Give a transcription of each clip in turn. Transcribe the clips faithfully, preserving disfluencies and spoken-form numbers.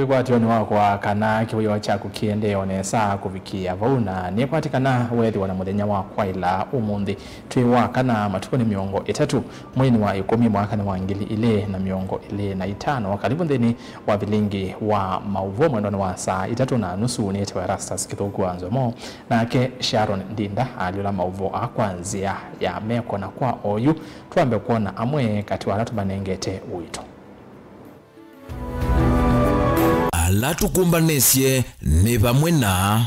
Wĩkwatyo nĩ wakwa kana kĩwĩoo kyaku kĩendee o nesa kũvikĩa vau, na nĩkwatĩ kana weethĩwa na mũthenya wa kwaĩla ũmũnthĩ. Twĩ wa kana matukũ nĩ mĩongo ĩtatũ mweinĩ wa ĩkũmi mwakanĩ wa ngili ilĩ na mĩongo ĩlĩ na itano. Kalivu nthĩnĩ wa vilingi wa maũvoo mwendonĩ wa saa itatũ na nusu. Nĩtawa Erastus Kĩthũku wa Nzomo, nake Sharon Ndinda alyũla maũvoo aa kwa nzĩa ya meko, na kwa oyu twambe kwona amwe katĩ wa ala tũmanengete ũito. Ala tũkũmbanĩsye nĩ vamwe na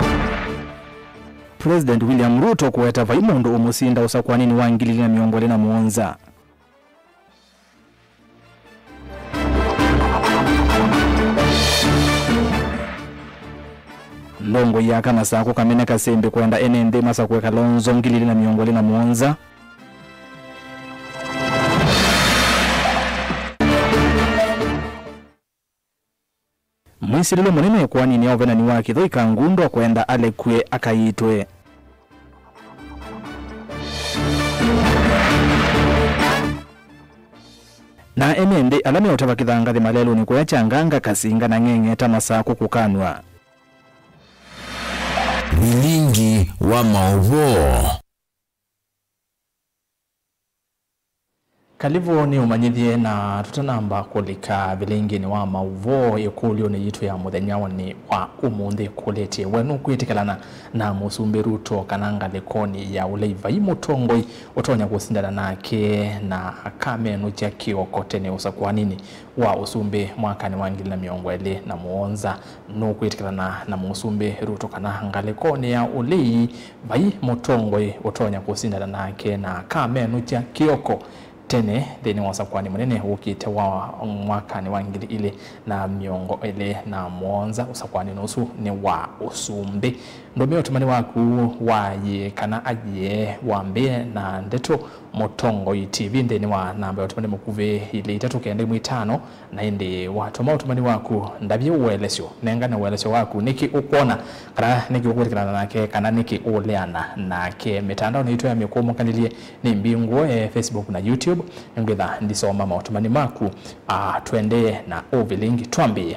President William Ruto kũweta vai mũndũ ũmũsinda ũsakũaninĩ wa ngili ilĩ na mĩongo ĩlĩ na mũonza. Ndongoi ya Kamasakũ Kamene Kasĩmbĩ kwenda ene nthĩ masakũe Kalonzo ngili ilĩ na mĩongo ĩlĩ na mũonza. Mwĩsilĩlo mũnene ĩkoaninĩ ya ũvenani wa Kĩthũi Kangundo kwenda alekw'e akaitwe. Na ene nthĩ ala meũtava kĩthangathĩ malelũnĩ kũya Kyanganga, Kasinga na Ng'eng'eta Masakũ kũkanw'a. Vilingi wa maũvoo. Kalivu nĩũmanyĩthye, na tũtanamba kũlika vilinginĩ wa maũvoo, ĩkũlyo nĩ yitũ ya mũthenyanĩ wa ũmũnthĩ kũlĩtye, we nũkwĩtĩkĩlana na Mũsumbĩ Ruto kana ngalĩkonĩ ya ũlei vai mũtongoi ũtonya kũsindana nake na akamenũkya kĩoko tene ũsakũaninĩ wa ũsumbĩ mwakanĩ wa ngili na mĩongo ĩlĩ na mũonza? Nũkwĩtĩkĩlana na Mũsumbĩ Ruto kana ngalĩkonĩ ya ũlei vai mũtongoi ũtonya kũsindana nake na akamenũkya kĩoko tene nthĩnĩ wa ũsakũani mũnene wũkĩte wa mwakanĩ wa ngili ilĩ na mĩongo ĩlĩ na mũonza? Ũsakũaninĩ ũsu nĩ wa ũsumbĩ. Ndũmĩa ũtũmani waku wa yĩĩ kana ayĩe wambĩe na ndeto Mũtongoi T V nthĩnĩ wa namba ya ũtũmani mũkuvĩ ilĩ itatũ kenda ĩmwe itano, na ĩndĩ watũma ũtũmani waku, ndavye ũelesyo, nengane ũelesyo waku, nĩkĩ ũkwona, kana nĩkĩ ũkwĩtĩkĩlana nake, kana nĩkĩ ũũleana nake. Mĩtandaonĩ yitũ ya mĩkũmũkanĩlye nĩ mbingũe, Facebook na YouTube, nĩngwĩtha ndisoma maũtũmani maku. Ah, twendee na ũvilingi twambĩĩe.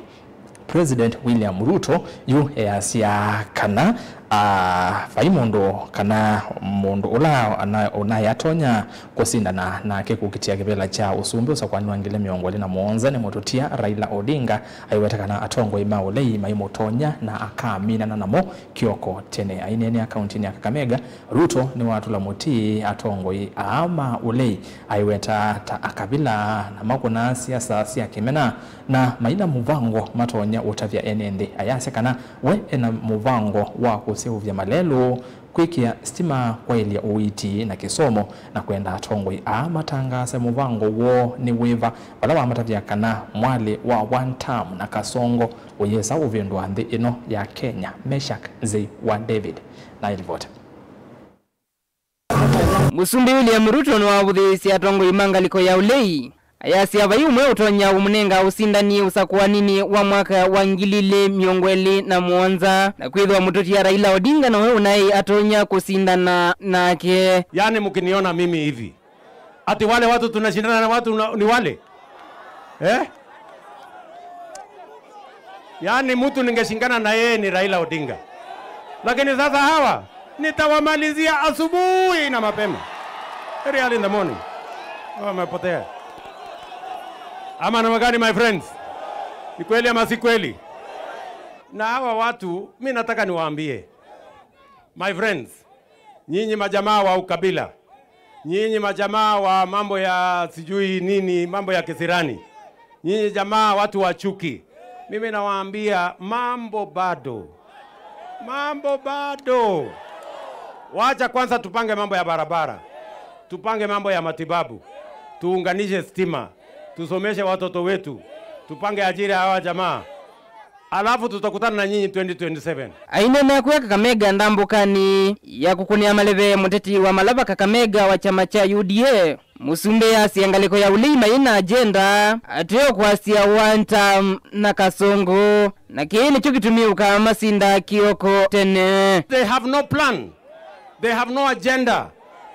President William Ruto yu easya kana, ah, vai mũndũ kana mũndũ ũla ana-, ũnaĩ atonya kũsindana nake kũkitĩa kĩvĩla kya ũsumbĩ ũsakũani wa ngili mĩongo ĩlĩ na mũonza nĩ mũtũtia Raila Odinga, aiweta kana atongoi ma ũlei maimũtonya na akaminana namo kĩoko tene. Aineenea kauntinĩ ya Kakamega, Ruto nĩwatũla mũtĩ atongoi aa ma ũlei, aiweta ta akavila na makũnaa siasa sya kĩmena na maina mũvango matonya ũtavya ene nthĩ. Ayasya kana we ena mũvango wa kũseũvya malelũ, kwĩkĩa sitima, kwaĩlya ũiiti na kĩsomo, na kwenda atongoi aa matangaase mũvango woo nĩ wĩva, vala wamatavya kana mwalĩ wa one term na kasongo ũyĩsa ũvĩndũa nthĩ ĩno ya Kenya. Meshack Nzei wa David na ĩlivoti. Mũsumbĩ William Ruto nĩwavũthĩĩsye atongoi ma ngalĩko ya ũlei, ayasya vai ũmwe ũtonya ũmũnenga ũsindani ũsakũaninĩ wa mwaka wa ngili ilĩ mĩongo ĩlĩ na mũonza, na kwĩthĩwa mũtũtia Raila Odinga nowe ũnaĩ atonya kũsindana nake. Yaani, mkiniona mimi hivi, ati wale watu tunashindana na watu na, ni wale? Eh? Yaani mtu ningeshindana na yeye ni Raila Odinga. Lakini sasa hawa nitawamalizia asubuhi na mapema. Very early in the morning. Hawa wamepotea. Ama namna gani, my friends? Ni kweli ama si kweli? Na hawa watu, mi nataka niwaambie. My friends, nyinyi majamaa wa ukabila, nyinyi majamaa wa mambo ya sijui nini, mambo ya kisirani, nyinyi jamaa watu wa chuki, mimi nawaambia mambo bado, mambo bado. Wacha kwanza tupange mambo ya barabara, tupange mambo ya matibabu, tuunganishe stima, tusomeshe watoto wetu, tupange ajira ya hawa jamaa. Alafu tutakutana na nyinyi twenty twenty-seven. Aineenea kũya Kakamega ndambũkanĩ ya kũkũnĩa maleve, mũteti wa Malava Kakamega wa kyama kya U D A, Mũsumbĩ asya ngalĩko ya ũlei mai na agenda, ateo kwasya one term na kasongo, na kĩĩ nĩkyo kĩtumi ũkamasinda kĩoko tene. They have no plan. They have no agenda.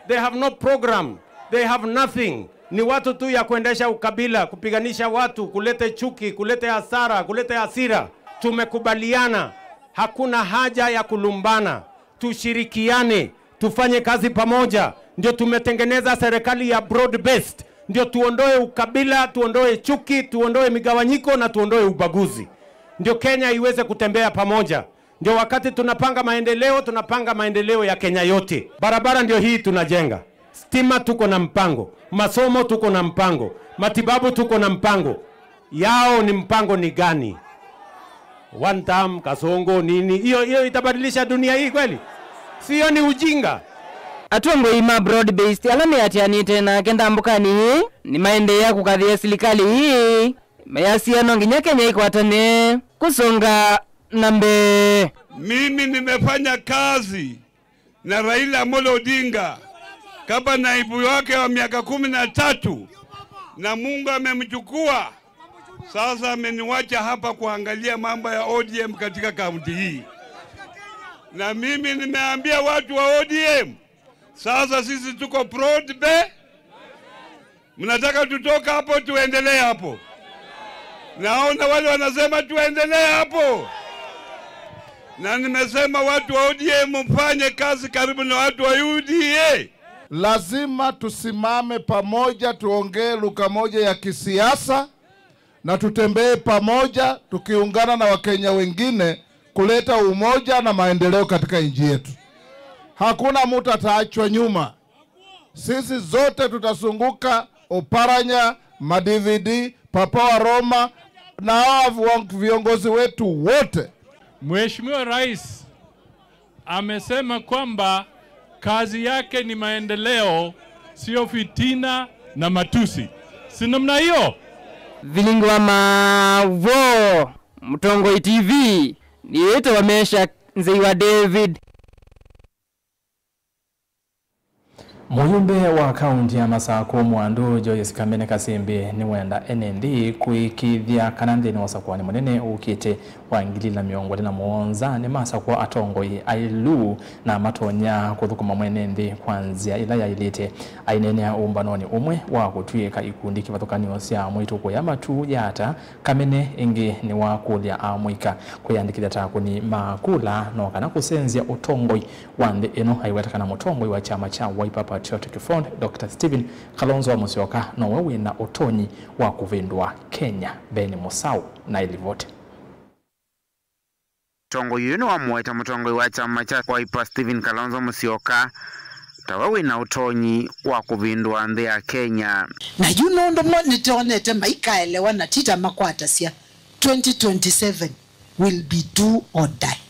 They have no program. They have nothing. ni watu tu ya kuendesha ukabila, kupiganisha watu, kulete chuki, kulete hasara, kulete hasira. Tumekubaliana, hakuna haja ya kulumbana. Tushirikiane, tufanye kazi pamoja. Ndio tumetengeneza serikali ya broad based, ndio tuondoe ukabila, tuondoe chuki, tuondoe migawanyiko na tuondoe ubaguzi, ndio Kenya iweze kutembea pamoja. Ndio wakati tunapanga maendeleo, tunapanga maendeleo ya Kenya yote. Barabara ndio hii tunajenga. Stima tuko na mpango. Masomo tuko na mpango. Matibabu tuko na mpango. Yao ni mpango ni gani? One term, kasongo, nini? Hiyo, hiyo itabadilisha dunia hii kweli? Sio, ni ujinga. Atongoi ma broad based ala meatianĩte nake ndambũkanĩ ĩĩ nĩmaendeea kũkathĩa silikalĩ ĩĩ, mayasya no nginya Kenya ĩkwatane kũsonga na mbee. Mimi nimefanya kazi na Raila Amolo Odinga kama naibu wake wa miaka kumi na tatu, na Mungu amemchukua. Sasa ameniwacha hapa kuangalia mambo ya O D M katika kaunti hii, na mimi nimeambia watu wa O D M, sasa sisi tuko broad bay. Mnataka tutoka hapo tuendelee hapo? Naona wale wanasema tuendelee hapo. Na nimesema watu wa O D M mfanye kazi karibu na watu wa U D A. Lazima tusimame pamoja, tuongee lugha moja ya kisiasa na tutembee pamoja tukiungana na Wakenya wengine kuleta umoja na maendeleo katika nchi yetu. Hakuna mtu ataachwa nyuma. Sisi zote tutazunguka Oparanya, ma D V D, Papa wa Roma na hawa vion-, viongozi wetu wote. Mheshimiwa Rais amesema kwamba kazi yake ni maendeleo, sio fitina na matusi. Si namna hiyo? Vilingi wa Mavo, Mũtongoi T V, nĩĩtawa Meshack Nzei wa David. Mũyumbe wa kaunti ya Masakũ Mwandũ Joyce Kamene Kasimbi nĩwenda ene nthĩ kũĩkĩĩthya kana nthĩnĩ wa ũsakũani mũnene ũkĩte wa ngili ilĩ na mĩongo ĩlĩ na mũonza nĩmasakũa atongoi aĩlu na matonya kũthũkũma mwene nthĩ kwa nzĩa ĩla yaĩlĩte. Aineenea ũmbanonĩ ũmwe wa kũtw'ĩĩka ikundi kĩvathũkany'o sya mwaitũ kũya matu ya ata, Kamene ĩngĩ nĩwakũlya amũika kwĩyandĩkĩthya ta akũni ma kula no kana kũsenzya ũtongoi wa nthĩ ĩno, aiweta kana mũtongoi wa kyama kya Wiper Patriotic Front, Doctor Stephen Kalonzo Musyoka, nowe wĩ na ũtonyi wa kũvĩndũa Kenya. Ben Musau na ĩlivoti. Mũtongoi ũyũ nĩwamũweta mũtongoi wa kyama kya Wiper Stephen Kalonzo Musyoka tawe wĩ na ũtonyi wa kũvĩndũa nthĩ ya Kenya. Na yu nũndũ mo nĩtonete maikaelewa na tita makwatasya, twenty twenty-seven will be do or die.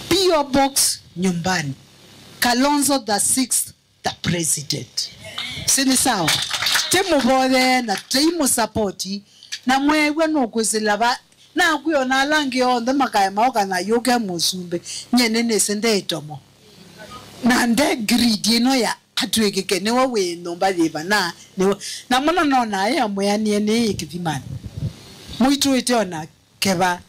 P O Box nyumbani, Kalonzo the sixth, the president. Si nĩ sawa? Tĩmũvoyee na tĩimũsapoti, na mweew'a nũkwĩsĩla va, nakwĩ ona ala angĩ onthe makaema oka na yũke mũsumbĩ, nyie nĩnĩsĩ nde ĩtomo. Na nde greed ĩno ya atw'ĩkĩke nĩwe wĩ nyũmba yĩva na nĩwe. Na mũna nonaa ĩ amwĩanĩe nĩ ĩ kĩthimanĩ. Mũitũĩte ona keva.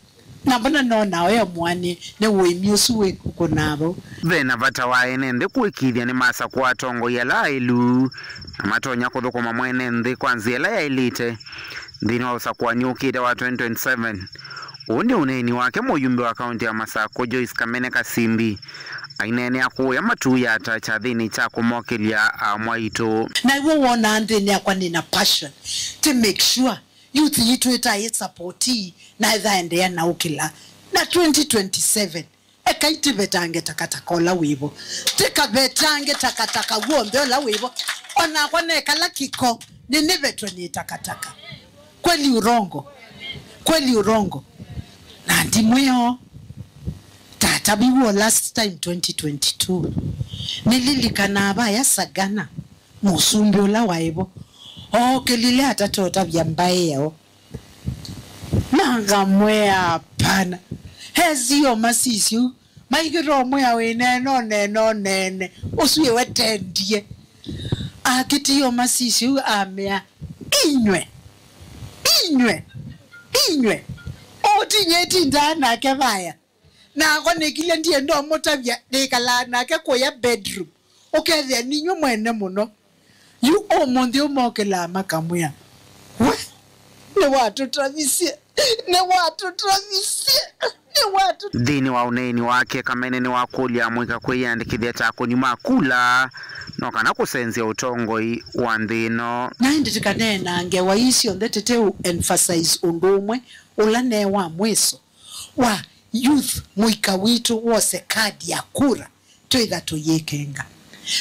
Na mbona nonaa ĩ amwĩanĩe nĩ ũĩmi ũsu wĩ kũkũnaa vau. Ve na vata wa ene nthĩ kũĩkĩĩthya nĩmasakũa atongoi ala aĩlu na matonya kũthũkũma mwene nthĩ kwa nzĩa ĩla yaĩlĩte nthĩnĩ wa ũsakũani ũkĩte wa twenty twenty-seven. Ũũ nĩ ũneeni wake mũyumbe wa kaunti ya Masakũ Joyce Kamene Kasimbi aineenea kũũya matu ya ata kyathĩnĩ kya kũmokĩlya amwaitũ. Na iw'o wonaa nthĩnĩ yakwa nĩ na passion to make sure youth yitũ ĩtaĩ support na ĩthaendeea na ũkĩla. Na twenty twenty-seven, ekai tĩvetange takataka ũla wĩvo. Tĩkavetange takataka w'onthe ũla wĩvo. Onakwa nekala kĩko, nĩnĩvetwe nĩ takataka. Kweli urongo? Kweli urongo? Na ndimwĩo. Tata viwo last time twenty twenty-two. Nĩlilikanaa vaya Sagana. Mũsumbĩ ũla waĩ vo ookĩlile atatotavya mbaĩ yao, na ngamwĩa, "Hapana." Esio masisyo maikĩte ũmwĩa wĩ nene ũnene ũnene, ũsu ĩwe tendie. Akĩtie masisyo amea, "Inyw'e, inyw'e, inyw'e, ũtinye ĩtindaa nake vaya." Nakwa nĩkilye ndienda ũmũtavya, nĩkalaa nake kũya bedroom. Ũkethĩa ninyw'ĩ mwene mũno. Yu ũmũnthĩ ũmokĩlaa makamwĩa, "We, nĩwatũtavisye, nĩwatũtavisye, nĩwatũ-" Nthĩnĩ wa ũneeni wake, Kamene nĩwakũlya amũika kwĩyĩandĩkĩthya ta akũni ma kula no kana kũsenzya ũtongoi wa nthĩ ĩno. Na ĩndĩ tĩkaneenaa ngewa ii syonthe tĩte ũ emphasize ũndũ ũmwe ũla ne wa mwĩso wa youth, mũika witũ wose kadi ya kura, twĩtha tũyĩkenga.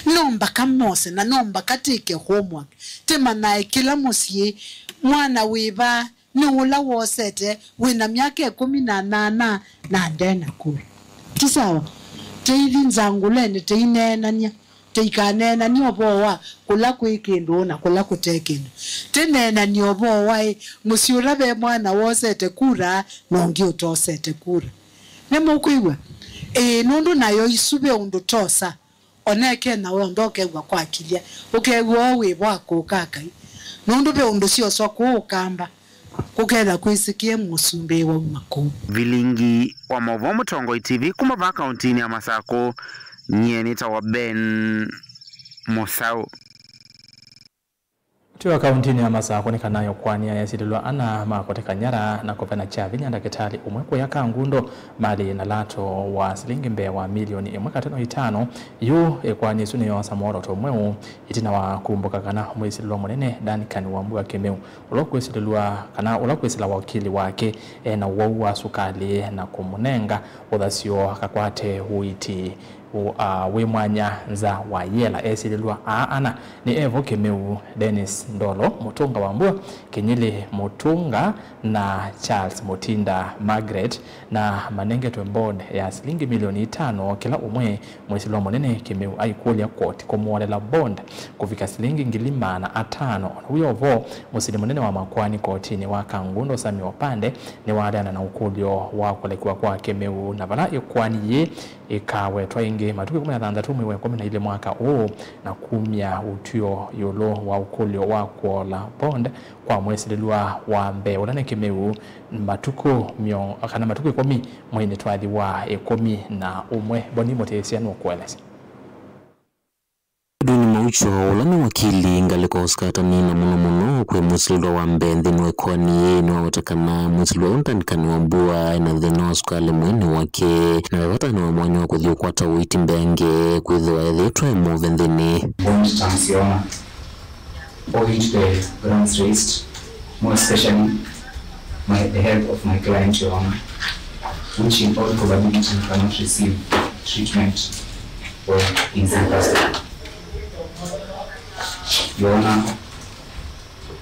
No mbaka mose na no mbaka tĩke homework, tĩmanyae kĩla mũsyĩ, mwana wĩva, nĩ ũla wosete wĩna myaka ĩkũmi na nana na ndena kura. Ti sawa? Tĩithi nzangũlenĩ tĩineenany'a. Tĩikaneenany'e ũvoo wa kũla kwĩ kĩndũ na kũla kũte kĩndũ. Tĩneenany'e ũvoo wa ĩ, mũsyĩ ũla ve mwana wosete kura na ũngĩ ũtosete kura. Nĩmũkwĩw'a? Ĩĩ, nũndũ nayo isu ve ũndũ tosa. Ona eke na we onthe ũkew'a kwakilya, ũkew'a o wĩ vo akũka akai. Nũndũ ve ũndũ syoswa kũũ Ũkamba, kũketha kwĩsĩkĩe mũsumbĩ wauma kũu. Vilingi wa maũvoo Mũtongoi T V kuma vaa kauntinĩ ya Masakũ, nyie nĩtawa Ben Mũsaũ. Twĩ o kauntinĩ ya Masakũ, nĩ kana ĩkoani ya esilĩlwa ana ma kũteka nyara na kũvena kya vinya ndakĩtalĩ ũmwe kũya Kangundo malĩ na lato wa silingi mbee wa milioni ĩmwe katano itano. Yu ĩkoani ĩsu nĩyoosa mworoto mweũ ĩtina wa kumbũka kana mwĩsilĩlwa mũnene Duncan Wambua Kĩmeu, ũla ũkwĩsilĩlwa kana ũla kwĩsĩla wakili wake ena ũwau wa sukalĩ na kũmũnenga ũthasyo kakwate ũiiti ũ-, a, wĩ mwanya nza wa yela. Esilĩlwa aa ana nĩ Evo Kĩmeu, Dennis Ndolo, Mũtũnga Wambua, Kĩnyĩlĩ Mũtũnga, na Charles Mũtinda Margaret, na manengetwe bond ya silingi milioni itano kĩla ũmwe. Mwĩsilwa mũnene Kĩmeu aikũlya koti kũmwolela bond kũvika silingi ngili maana atano. Ona wĩ o vo, mũsili mũnene wa makoani kotinĩ wa Kangundo, Sami Opande, nĩwaaleana na ũkũlyo wa kũlekiwa kwa Kĩmeu, na vala ĩkoani yĩĩ ĩkawetwa ĩngĩ matukũ ĩkũmi na thanthatũ mwei wa ĩkũmi na ilĩ mwaka ũũ, na kumya ũtw'ĩo ĩũlũ wa ũkũlyo wa kũola bond kwa mwĩsilĩlwa wa mbee, ũla nĩ Kĩmeu, matukũ mĩongo, kana matukũ ĩkũmi mweinĩ twathi wa ĩkũmi na ũmwe. Boni Mũtĩsya nũkũelesya. Edwin Maucho, ũla nĩ wakili ngalĩko ũsikatani na mũno mũno kwĩ mwĩsilĩlwa wa mbee nthĩnĩ wa ĩkoani yĩĩ, nĩwaweta kana mwĩsilĩlwa ũũ Duncan Wambua ena thĩna wa sukalĩ mwĩĩnĩ wake, na ve vata nĩ wa mwanya wa kũthi ũkwata ũiiti mbeange kwĩthĩwa ethĩĩtwe e mũũve nthĩnĩ. Bond terms, Your Honor, owing to the grounds raised, more especially my, the health of my client, Your Honor, which in all probability cannot receive treatment or is in custody. Your Honor,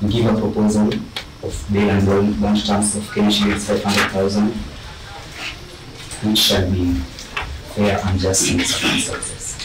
we give a proposal of bail and bond, bond terms of Kenya shillings five hundred thousand, which shall be fair and just in circumstances.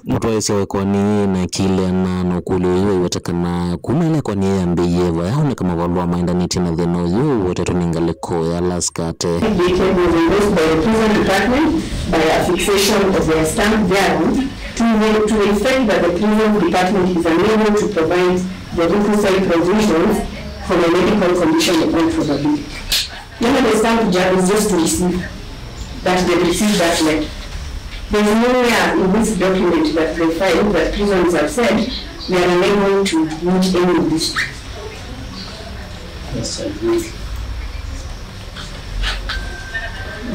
Mũtwaĩĩsya wa ĩkoani yĩĩ na akĩleana na ũkũlyo ũyũ, aiweta kana kuma ĩla ĩkoani yĩĩ yambĩĩie, vayaoneka mavalũa maendanĩtye na thĩna ũyũ ũwetetwe nĩ ngalĩko ya Laskate. Dated was endorsed by the prison department by affixation of their stamp thereon to, to the effect that the prison department is unable to provide the requisite provisions for my medical condition in all probability. None of the stamp job is just to receive that they received that letter. There is nowhere in this document that they find that prisons have said we are unable to meet any of these two.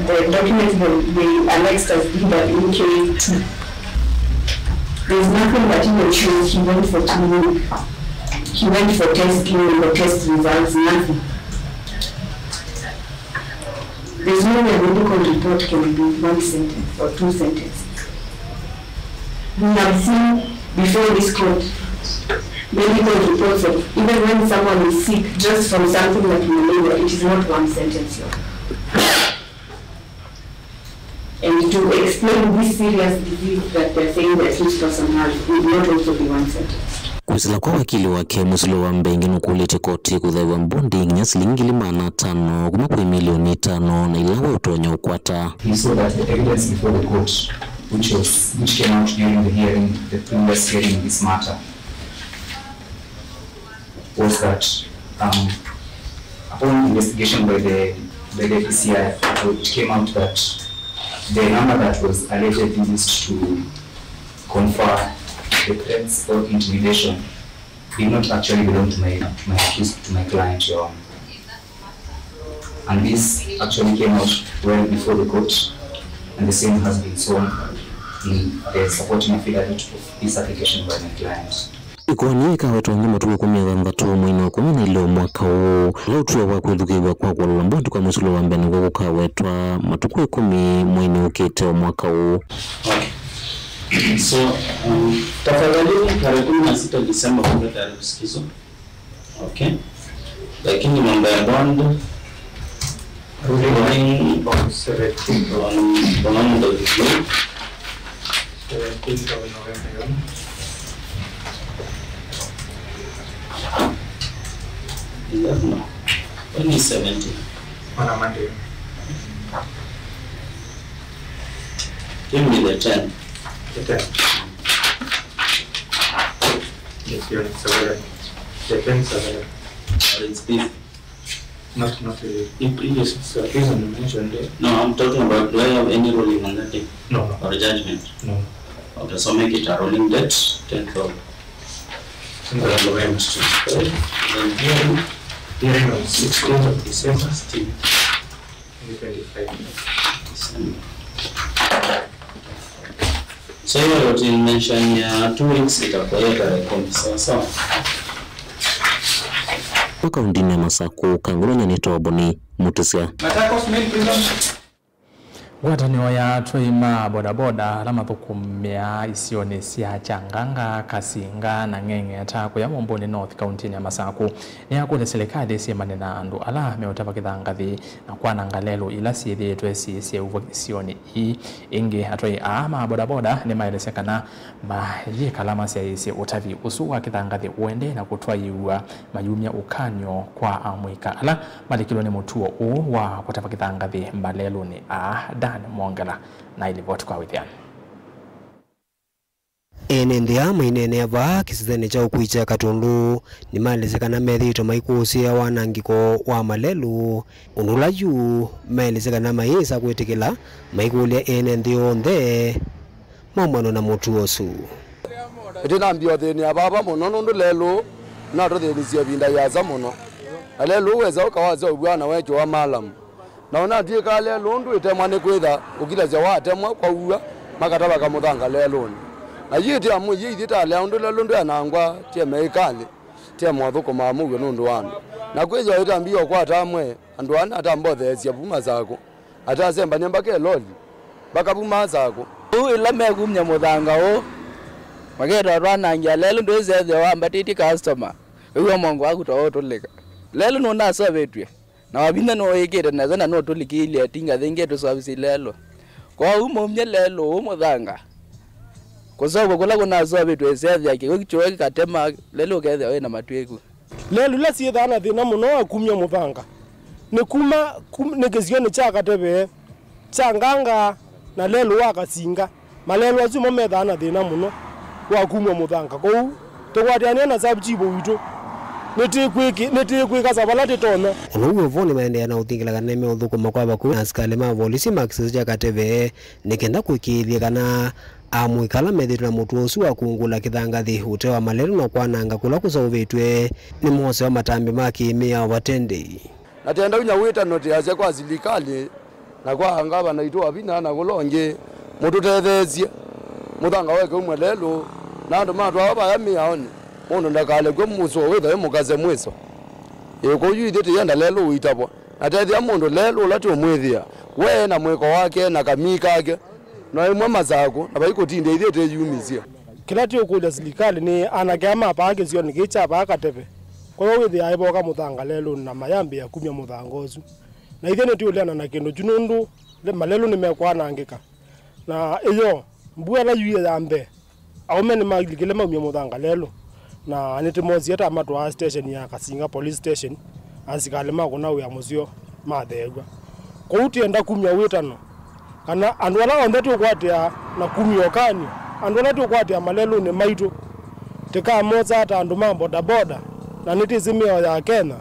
The document they, they annexed as D W K two. There is nothing that even shows he went for cleaning. He went for test cleaning or test results, nothing. There's no way a medical report can be one sentence or two sentences. We have seen before this court medical reports of even when someone is sick, just from something like malaria, it is not one sentence. And to explain this serious disease that they're saying the accused person has would not also be one sentence. Kwĩsĩla kwa wakili wake, mũsilĩlwa wa mbee ĩngĩ nũkũlĩtye koti kũthaĩwa mbondi nginya silingi ngili maana atano kuma kwĩ milioni itano na ila we ũtonya ũkwata. He saw that the evidence before the court, which was, which came out during the hearing, the previous hearing in this matter, was that, um, upon investigation by the, by the D C I, it came out that the number that was allegedly used to confer The threats or intimidation did not actually belong to my, to my accused, to my client, Your Honor. And this actually came out well before the court, and the same has been shown in the supporting affidavit of this application by my client. Ĩkoani ĩkawetwa nĩ matukũ ĩkũmi na thanthatũ mweinĩ wa ĩkũmi na ilĩ wa mwaka ũũ, ĩla ũtw'e wa kwĩthukĩĩw'a kwa kũlola mboti kwa mũsulo wa mbee nĩkw'o kũkawetwa matukũ ĩkũmi mweinĩ ũkĩte wa mwaka ũũ. Okay. So, um, tafadhali, tarehe kumi na sita Disemba kuna tarehe kusikizwa. Okay. Lakini mambo ya bond, ruling of seventeen on, on the view. Seventeen of November. Eleven. When is seventeen? On a Monday. Give me the ten. The ten. Yes, Your Honor, it's available. The ten is available. But it's busy. Not, not really. In previous cases, you mentioned it. No, I'm talking about, do I have any ruling on that day? No, no. Or judgment? No. Okay, so make it a rolling date, tenth of November. Then hearing, hearing on sixteenth of December. Sixteenth. Twenty-five. So hiyo routine mention ya two weeks itakuwa hiyo tarehe kumi, sawa sawa? Kwa kaunti ya Masakũ, Kangulonye nĩ Toboni Mutisya. Machakos main prison. Ngwatanĩo ya atwai ma bodaboda ala mathũkũmĩaa isionĩ sya Kyanganga, Kasinga na Ng'eng'eta kũya Mũmbũnĩ North kauntinĩ ya Masakũ nĩyakũlya silikalĩ syĩmane na andũ ala meũtava kĩthangathĩ na kwananga lelũ ila syĩthĩĩtwe syĩseũvw'a isionĩ ii. Ĩngĩ, atwai aa ma bodaboda nĩmaelesya kana mayĩkala masyaĩĩsye ũtavi ũsu wa kĩthangathĩ ũendee na kũtwaĩĩw'a mayumya ũkany'o kwa amũika ala malikilwe nĩ mũtuo ũũ wa kũtava kĩthangathĩ malelũnĩ aa. Dan Mwongela na ilivoti kwa wĩthĩani. Ene nthĩ aa maineenea vaa kĩsesenĩ kya ũkui kya Katũndũ nĩmaelesya kana methĩĩtwe maikũsĩĩa wanangĩko wa malelũ, ũndũ ũla yu maelesya kana mayĩsa kwĩtĩkĩla maikũlya ene nthĩ onthe maumano na mũtuo ũsu. Ĩtĩ nambia ũthĩnĩa vava mũno nũndũ lelũ natũthĩnisye ĩvinda yĩasa mũno, na lelũ wesa ũkawasya ũvw'ana wekĩwa malamu. Na ũnatw'ĩka lelũ ndwĩtemwa nĩ kwĩtha ũkilasya watemwa kwa ũw'a makatava kamũthanga lelũnĩ. Na yu ĩtĩ amũie ithyĩ talea ũndũ lelũ ndwenangwa, tye meikalĩ, tye mothũkũmaa mũuo nũndũ wa andũ. Na kwĩthĩwa ĩtambia ũkwata amwe andũ ana atambotheesya vu Masakũ, atasembany'a mbaka ĩloli, vakavuma Masakũ. Ũu ĩla mekumya mũthanga ũũ, maketwa twanangĩa lelũ ndwĩsethĩa wambatĩtye customer, wĩw'a mongo waku ta ũtũlĩka. Lelũ nũnaseũvĩtw'e. Na wavinya nũwĩkĩte nesa na nũtũlikĩilye ĩtinga yĩngĩ ĩtũseũvisye lelũ. Kwoou maumye lelũ ũũ mũthanga, kũseũvw'a kũla kũnaseũvĩtw'e ĩsethĩa kĩw'ũ kyoe kĩkatema lelũ ũkethĩa wĩ na matw'ĩku. Lelũ ila syĩthaa na thĩna mũno wa kumya mũthanga nĩ kuma, kum-, nĩ kĩsionĩ kya Kateve, kya Nganga na lelũ wa Kasinga. Malelũ asu mo methaa na thĩna mũno wa kumw'a mũthanga. Kwoou, tũkwatĩanĩa na sub chief witũ, nĩtĩkwĩkĩ-, nĩtĩkwĩkasa vala tĩtonya. O na ũu wĩ vo, nĩmaendeea na ũthingĩla kana nĩmeũthũkũma kwa vakuvĩ na asikalĩ ma volisi ma kĩsese kya Kateve nĩ kenda kũĩkĩĩthya kana amũika ala methĩĩtwe na mũtuo ũsu wa kungũla kĩthangathĩ ũtee wa malelũ na kwananga kũla kũseũvĩtw'e nĩmosewa matambya ma kĩ-mĩao vate ndĩi. Na tenda vinya wĩtano tĩasya kwa silikalĩ na kwa ngavana witũ wa vinya na kũla ũngĩ, mũtũtetheesye mũthanga weke umwe lelũ, na andũ matwawa vaya mĩaonĩ, mũndũ ndakalekwe mũsũa wĩthwa wĩ mũkase mwĩso. Ĩ, kwoou ithyĩ tĩyenda lelũ ũitavwa, na tethĩa mũndũ lelũ ũla tũũmwĩthĩa we na mwĩko wake na kamii kake, no ĩmwe Masakũ, na vai kũtindĩa ithyĩ tĩyumisye. Kĩla tũũkũlya silikalĩ nĩ anake aa ma vaa kĩsionĩ kĩĩ kya vaa Kateve, kwa w'o wĩthĩaa ĩvoka mũthanga lelũnĩ na mayambĩĩa kumya mũthanga ũsu. Na ithyĩ nĩtũũleana na kĩndũ kyu nũndũ le-, malelũ nĩmekwanangĩka. Na ĩyoo, mbua ĩla yuie ya mbee, aũme nĩmalikile maumye mũthanga lelũ, na nĩtũmosie ta matwaa station ya Kasinga Police Station, asikalĩ ma kũna wĩa mũseo matheew'a. Kwoou twĩenda kumya wĩtano kana andũ ala onthe tũkwatĩa na kumya ũkany'o, andũ ala tũkwatĩa malelũnĩ maitũ, tĩkamosaa ta andũ ma bodaboda, na nĩtwĩsĩ mĩao ya Kenya,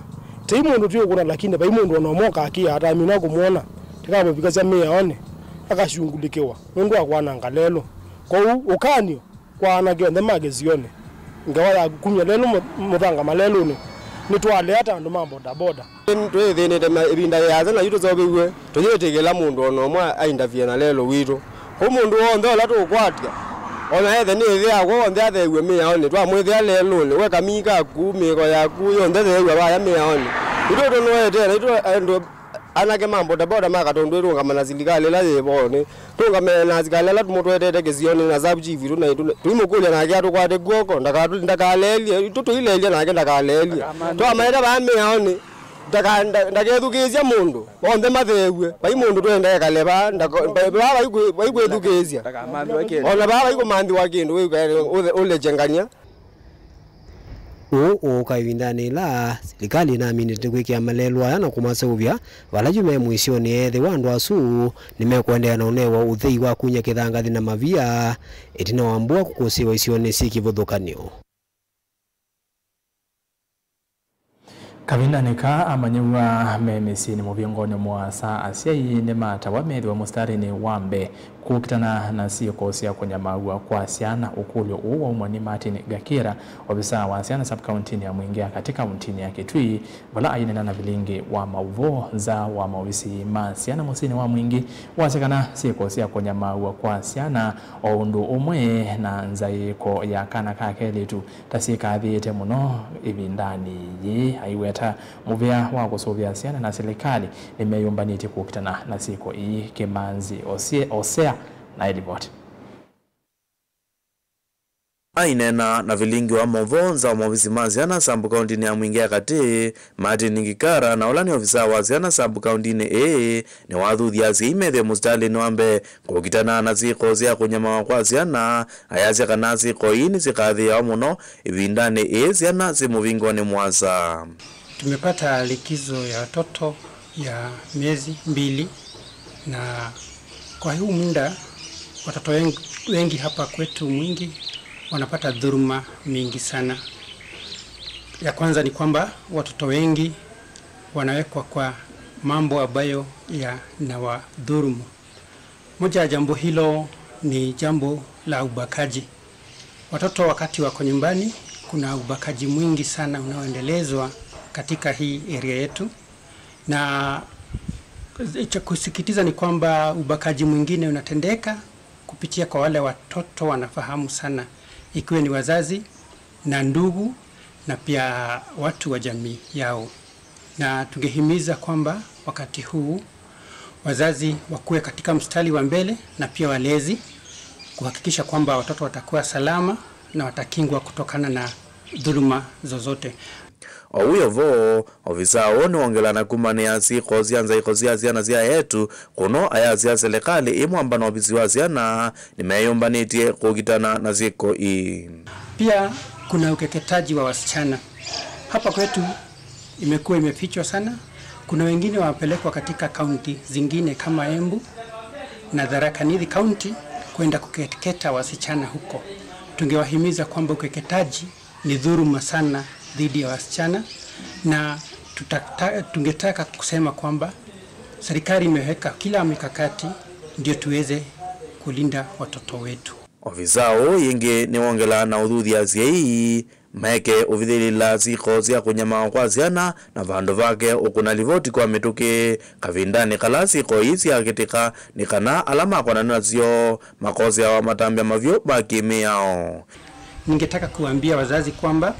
tei mũndũ twĩũkũna, lakini vai mũndũ ona ũmwe ũkakĩa atamina kũmwona, tĩkamũvikasya mĩaonĩ, akashungulĩkĩwa nũndũ wa kwananga lelũ. Kwoou ũkany'o Kwa anake onthe ma kĩsionĩ, ngewa ya kumya lelũ mũ-, mũthanga malelũnĩ, nĩtwalea ta andũ ma bodaboda. Twĩthĩnĩte ma-, ĩvinda yĩasa na yu tũseũvĩw'e, tũyĩtĩkĩla mũndũ o na ũmwe aindavie na lelũ witũ. Kũu mũndũ w'onthe ũla tũũkwatya, o na ethe nĩ ĩthe yakwa, w'onthe atheew'e mĩaonĩ, twamwĩthĩa lelũnĩ, we kamii kaku, mĩĩko yaku yonthe theew'a vaya mĩaonĩ. Itũ tũnũetee, na itũ andũ anake ma bodaboda ma katondũ ĩtũngama na silikalĩ ĩla yĩ vo, nĩ tũngame na asikalĩ ala tũmũtwetete kĩsionĩ na sub chief witũ, na itũ tũimũkũlya nake atũkwate kw'oko, ndakatũ-, ndakaleelye, itũ tũileelya nake ndakaleelye. Twamaete vaa mĩaonĩ, ndaka-, nda-, ndakethukĩĩsya mũndũ, onthe matheew'e, vai mũndũ twenda ekale vaa, ndako-, va-, vaa vaikwĩ-, vaikwĩthukĩĩsya. O na vaa vaikũmanthĩwa kĩndũ, wĩkae ũthe-, ũlekye ngania. Ũũ ũũka ĩvindanĩ ĩla silikalĩ ĩnaminĩte kwĩkĩa malelũ aya na kũmaseũvya vala yu me mũisyonĩ. Ethĩwa andũ asu nĩmekũendeea na ũnewa ũthei wa kunya kĩthangathi na mavia ĩtina wa mbua kũkũsĩĩwa isionĩ syĩ kĩvathũkany'o. Kavindanĩ kaa, amanyĩw'a me mĩsyĩnĩ mũvingonĩ mũasa, asyai nĩmatawa methĩwe mũsitalĩnĩ wa mbee kũkitana na syĩko sya kũnyamaaw'a kwa syana. Ũkũlyo ũũ waumwa nĩ Martin Gakira, ovisaa wa syana sub-kauntinĩ ya Mwingĩ ya katĩ kauntinĩ ya Kitui, vala aineena na vilingi wa maũvoo nza wa maovisi ma syana mũsyĩnĩ wa Mwingĩ. Wasya kana syĩko sya kũnyamaaw'a kwa syana o ũndũ ũmwe na nzaĩko ya kana ka kelĩtu ta syĩkathĩĩte mũno ĩvindanĩ yĩĩ. Aiweta mũvea wa kũsũvĩa syana na silikalĩ nĩmeyũmbanĩtye kũkitana na syĩko ii. Kĩmanzi Osie-, Osea na ĩlivoti. Aineena na vilingi wa maũvoo nza wa maovisi ma syana sub-kauntinĩ ya Mwingĩ ya katĩ, Martin Gikara, na ũla nĩ ovisaa wa syana sub-kauntinĩ ĩĩ, nĩwathuthya asyai methĩwe mũsitalĩnĩ wa mbee kũkitana na syĩko sya kũnyamawa kwa syana, ayasya kana syĩko ii nĩsyĩkathĩĩawa mũno ĩvindanĩ ĩĩ syana syĩ mũvingonĩ mũasa. Tumepata likizo ya watoto ya miezi mbili, na kwa huu muda watoto wengi, wengi hapa kwetu Mwingi wanapata dhuluma mingi sana. Ya kwanza ni kwamba watoto wengi wanawekwa kwa mambo ambayo yanawadhulumu. Moja ya jambo hilo ni jambo la ubakaji. Watoto wakati wako nyumbani, kuna ubakaji mwingi sana unaoendelezwa katika hii area yetu, na cha kusikitiza ni kwamba ubakaji mwingine unatendeka kupitia kwa wale watoto wanafahamu sana, ikiwa ni wazazi na ndugu na pia watu wa jamii yao. Na tungehimiza kwamba wakati huu wazazi wakuwe katika mstari wa mbele na pia walezi kuhakikisha kwamba watoto watakuwa salama na watakingwa kutokana na dhuluma zozote. O wĩ o vo, ovisaa ũũ nĩwongela na kumanĩa syĩko sya nzaĩko sya syana sya eĩtu kũno ayasya silikalĩ ĩ mwamba na ovisi wa syana nĩmeyũmbanĩtye kũkitana na syĩko ii. Pia kuna ukeketaji wa wasichana. Hapa kwetu imekuwa imefichwa sana. Kuna wengine wamepelekwa katika kaunti zingine kama Embu na Tharaka Nithi County kwenda kukeketa wasichana huko. Tungewahimiza kwamba ukeketaji ni dhuluma sana dhidi ya wasichana, na tutata-, tungetaka kusema kwamba serikali imeweka kila mikakati ndio tuweze kulinda watoto wetu. Ovisaa ũũ yĩngĩ nĩwongelaa na ũthuthya asyai meke ũvithĩlĩla syĩko sya kũnyamawa kwa syana, na vandũ vake ũkũna livoti kwa mĩtũkĩ kavindanĩ kala syĩko ii syakĩtĩka, nĩ kana ala makonana nasyo makoseawa matambya mavyũ ma kĩmĩao. Ningetaka kuambia wazazi kwamba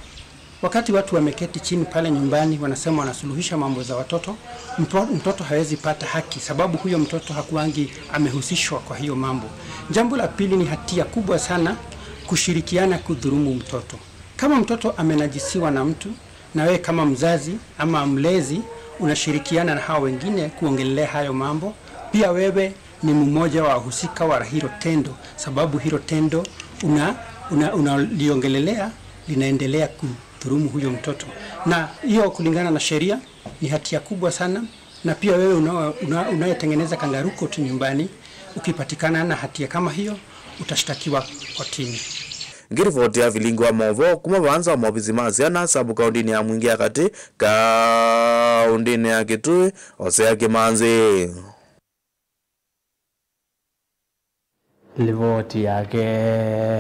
wakati watu wameketi chini pale nyumbani, wanasema wanasuluhisha mambo za watoto, mto-, mtoto hawezi pata haki sababu huyo mtoto hakuangi amehusishwa kwa hiyo mambo. Jambo la pili ni hatia kubwa sana kushirikiana kudhulumu mtoto. Kama mtoto amenajisiwa na mtu, na wewe kama mzazi ama mlezi unashirikiana na hao wengine kuongelea hayo mambo, pia wewe ni mmoja wa wahusika wa hilo tendo, sababu hilo tendo una-, una-, unaliongelelea linaendelea kudhulumu huyo mtoto. Na hiyo kulingana na sheria ni hatia kubwa sana, na pia wewe una-, una-, unayetengeneza kangaroo court nyumbani, ukipatikana na hatia kama hiyo, utashtakiwa kotini. Ngĩrivoti ya vilingi wa maũvoo kuma vaa nza wa maovisi ma syana sub-kauntinĩ ya Mwingĩ ya Katĩ, kaũntĩnĩ ya Kitui, Osea Kĩmanzi. Livoti yake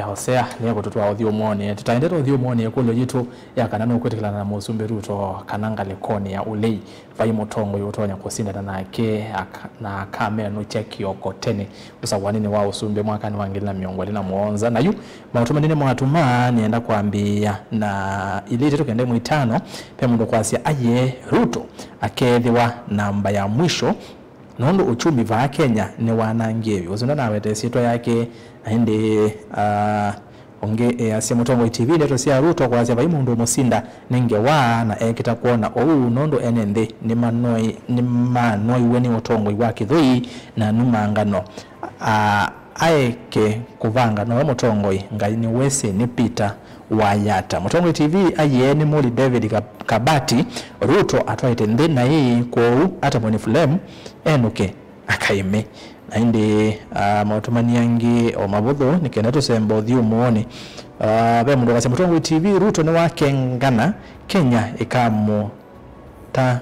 Hosea nĩkũtũtwaa ũthyũmũonĩ. Tũtaendete ũthyũmũonĩ, ĩkũlyo yitũ ya kana nũkwĩtĩkĩlana na Mũsumbĩ Ruto kana ngalĩkonĩ ya ũlei vai mũtongoi ũtonya kũsindana nake aka- na akamenũkya kĩoko tene ũsakũanĩnĩ wa ũsumbĩ mwakanĩ wa ngili na mĩongo ĩlĩ na mũonza. Na yu maũtũmani nĩmo atũma nĩenda kwambĩĩa na ilĩ itatũ kenda ĩmwe itano, ve mũndũ kwasya aiee Ruto akeethĩwa namba ya mwisho nũndũ uchumi vaa Kenya nĩwanangie vyũ. Ũsu ndanawete ĩsyĩtwa yake, na ĩndĩ, ah, ũngĩ easya Mũtongoi T V ndeto sya Ruto kwasya vai mũndũ ũmũsinda nĩ ngewa, na ekĩta kwona ũu nũndũ ene nthĩ nĩmanoi- nĩmanoiwe nĩ ũtongoi wa kĩthũi na numangano. Ah, aeke kũvanga nowe mũtongoi, Ngai nĩwĩsĩ nĩ Peter Wayata. Mũtongoi T V aiee nĩ mũli David Ka- Kabati, Ruto atwaĩte nthĩ naĩ, kwoou atamwe nĩ Fulem enũke akaĩme. Na ĩndĩ, ah, maũtũmani angĩ o mavũthũ nĩ kenda tũsemba ũthyũmũonĩ. Ah, ve mũndũ ũkasya Mũtongoi T V, Ruto nĩwakengana Kenya ĩkamũta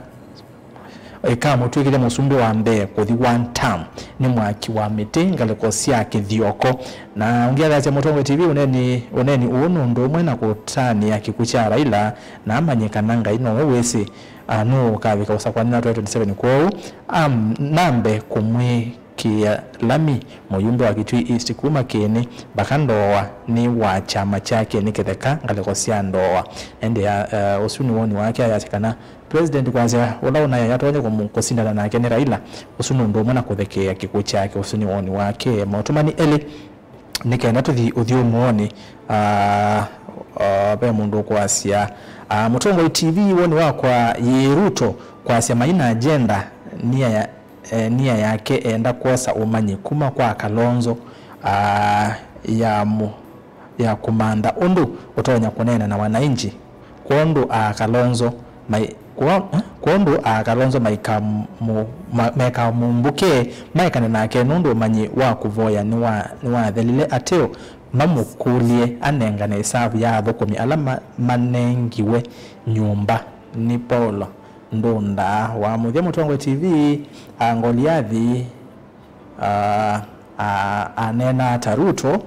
ĩkamũtw'ĩkĩthya mũsumbĩ wa mbee kũthi one term nĩ mwaki wa mĩtĩ ngalĩko sya kĩthioko. Na ũngĩ athasya Mũtongoi T V ũneeni, ũneeni ũũ nĩ ũndũ ũmwe na kũtanĩa kĩkw'ũ kya Raila, na amanye kana Ngai nowe wĩsĩ, ah, nũũ ũkavika ũsakũani na twenty twenty-seven. Kwoou am- nambe kũmwĩkĩa lami mũyumbe wa Kitui East kuma Kĩĩnĩ, mbaka Ndoa nĩ wa kyama kyake nĩ kĩtheka ngalĩko sya Ndoa. Ĩndĩ ya, eh, ũsu nĩ woni wake ayasya kana President kwasya ũla ũnaĩ atonye kũmũ- kũsindana nake nĩ Raila, ũsu nĩ ũndũ ũmwe na kũthekeea kĩkw'ũ kyake. Ũsu nĩ woni wake. Maũtũmani elĩ nĩ kenda tũthi ũthyũmũonĩ. Ah, ah, ve mũndũ ũkwasya, ah, Mũtongoi T V, woni wakwa, yĩ Ruto kwasya mai na agenda, nia ya- eh, nia yake enda kwosa ũmanyi kuma kwa Kalonzo, ah, ya mu- ya kũmantha ũndũ ũtonya kũneena na wananchi. Kwondũ a Kalonzo mai- kwo- eh, kwondũ a Kalonzo maikamu- ma- maikamũmbũke maekane nake nũndũ ũmanyi wa kũvoya nĩwa- nĩwathelile ateo, mamũkũlye anengane ĩsavu ya athũkũmi ala ma- manengiwe nyũmba nĩ Paulo Ndunda. Wa mũthya Mũtongoi T V, a Ngoliathi, ah, ah, aneenaa ta Ruto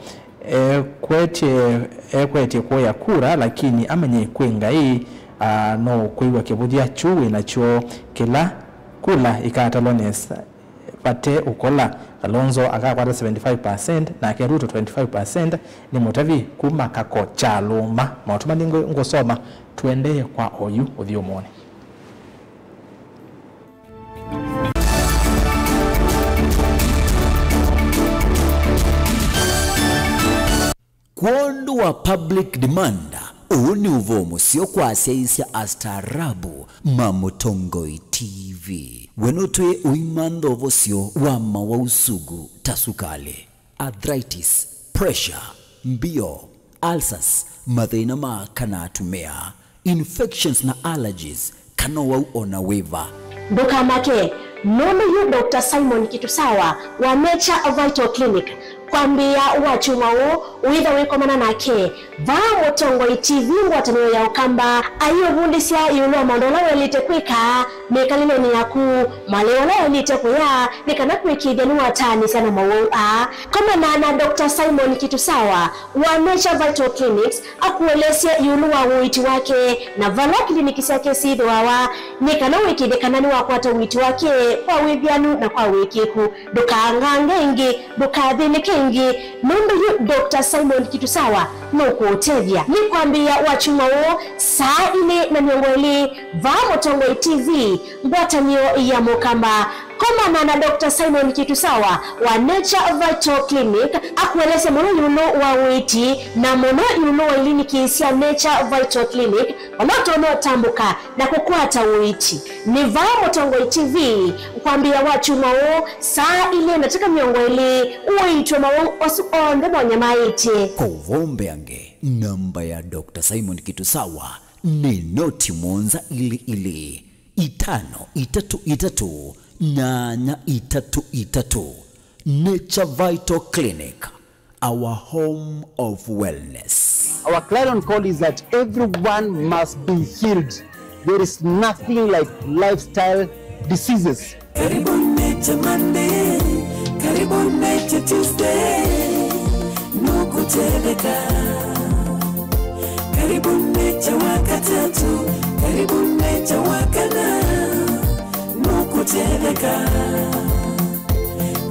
ekwetye, ekwetye kũya kura, lakini amenye kwĩ Ngai, ah, no kwĩw'a kĩvũthya kyu wĩ nakyo. Kĩla kula ikatalwa nesa vate ũkola. Kalonzo akakwata seventy-five percent, nake Ruto twenty-five percent. Nĩ mũtavi kuma Kako kya Lũma. Maũtũmani ngũ- ngũsoma, tũendee kwa oyu ũthyũmũonĩ. Kwondũ wa public demand, ũũ nĩ ũvoo mũseo kwa asyaĩĩsya astaarabu ma Mũtongoi T V. We nũtwĩe ũimantha ũvosyo wa mawau sugu ta sukalĩ, arthritis, pressure, mbio, ulcers, mathĩna ma aka na atumĩa, infections na allergies, kana ũwau o na wĩva. Ndũkamake, nũndũ yu Doctor Simon Kitusawa wa Nature Vital Clinic kwambĩĩa wakyumwa ũũ wĩtha wĩkomana nake vaa Mũtongoi T V ngwatanĩo ya Ũkamba aiũvundĩsya ĩũlũ wa maũndũ ala waĩlĩte kwĩka mĩkalĩlenĩ yaku, malĩu ala waĩlĩte kũya nĩ kana kũĩkĩĩthya nĩwataanĩsya na mawau aa. Komana na Doctor Simon Kitusawa wa Nature Vital Clinics akũelesye ĩũlũ wa ũiiti wake na vala kiliniki syake syĩthĩawa nĩ kana ũĩkĩĩthye kana nĩwakwata ũiiti wake kwa wĩvĩanu na kwa ũĩkĩĩku. Ndũkaangange ĩngĩ, ndũkathĩnĩke ĩngĩ, nũndũ yu Doctor Simon Kitusawa nũkũũtethya. Nĩ kwambĩĩa wakyumwa ũũ saa ilĩ na mĩongo ĩlĩ vaa Mũtongoi T V, ngwatanĩo ya Mũkamba. Komana na Doctor Simon Kitusawa wa Nature Vital Clinic akũelesye mũno ĩũlũ wa ũiiti na mũno ĩũlũ wa iliniki sya Nature Vital Clinic vala ũtonya ũtambũka na kũkwata ũiiti. Nĩ vaa Mũtongoi T V kwambĩĩa wakyumwa ũũ saa ilĩ na ndatĩka mĩongo ĩlĩ ũiitwe mawau asu onthe monyamaĩtye. Kwa ũvoo mbeange, namba ya Doctor Simon Kitusawa nĩ noti mũonza ilĩ ilĩ, itano itatũ itatũ, nyanya itatũ itatũ. Nature Vital Clinic, our home of wellness. Our clarion call is that everyone must be healed. There is nothing like lifestyle diseases. Karibu Nature Monday, karibu Nature Tuesday. Kutetheka. Karibu Nature wa katatu, karibu Nature wa kana, nukutetheka.